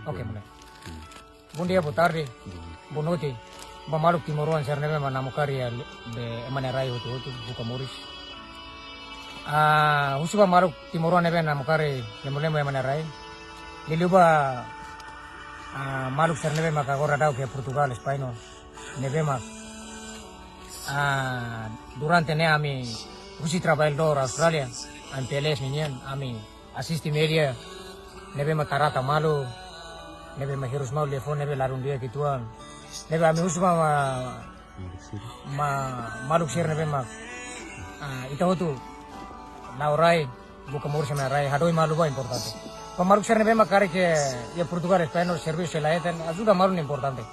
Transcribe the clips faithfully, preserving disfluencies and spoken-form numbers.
Oke, mana? Bom dia, boa tarde, boa noite. Ba maluk timoroan sira ne'ebé mak namkari iha le-, be ema nia rai hotu-hotu buka moris. Ah, husu ba maluk timoroan ne'ebé namkari lemo-lemo ema nia rai. Liuliu ba, ah, maluk sira ne'ebé mak agora daudaun iha Portugal, Spain, ne'ebé mak, ah, durante ne'e ami husi trabalhadór Austrália, ami P L S ninian, ami asiste media ne'ebé mak trata malu, ne'ebé mak hirus malu, telefone ne'ebé ladún di'ak uitoan. Ne'ebé ami husu ba ma, ma, maluk sira ne'ebé mak, ah, ita hotu la'o rai, buka moris ema nia rai, hadomi malu ba importante. Ba maluk sira ne'ebé mak karik iha Portugal, Spain, servisu la hetan, ajuda malu ne'e importante.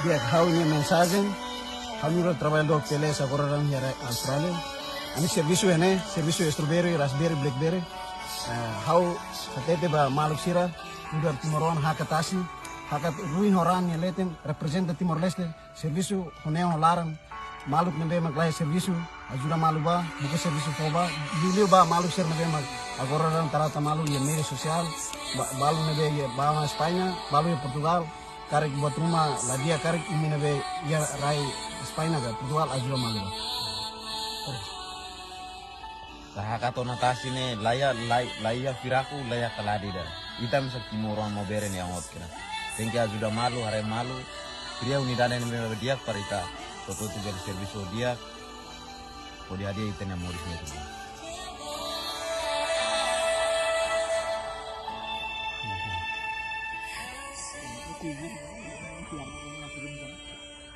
Di'ak, ha'u-nia mensajen, ha'u nu'udar trabalhadór P L S agora daudaun iha Austrália. Ami servisu iha ne'e, servisu strawberry, raspberry, blackberry. Eh, ha'u hatete ba maluk sira, nu'udar timoroan hakat tasi, hakat ruin ho raan nia leten, reprezenta Timor-Leste, servisu ho neon ho laran, maluk ne'ebé mak la iha servisu, ajuda malu ba, buka servisu fó ba, liuliu ba maluk sira ne'ebé mak agora daudaun trata malu iha media sosiál, ba-, balu ne'ebé iha ba mak España, balu iha Portugal, karik buat ruma la di'ak, karik imi ne'ebé iha rai España ka Portugal ajuda malu ba. Hakat ona tasi ne'e, la iha, la iha, la iha firaku, la iha kaladi ida. Ita mesak timoroan mak bere ne'e angot kena. Tenke ajuda malu, haree malu. Kria unidade ne'ebé di'ak para ita hotu-hotu bele servisu di'ak. Hodi hadi'a ita-nia moris ne'e.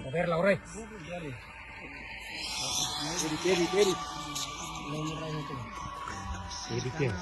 Movera, Laura. Teri, teri, teri. Teri, teri.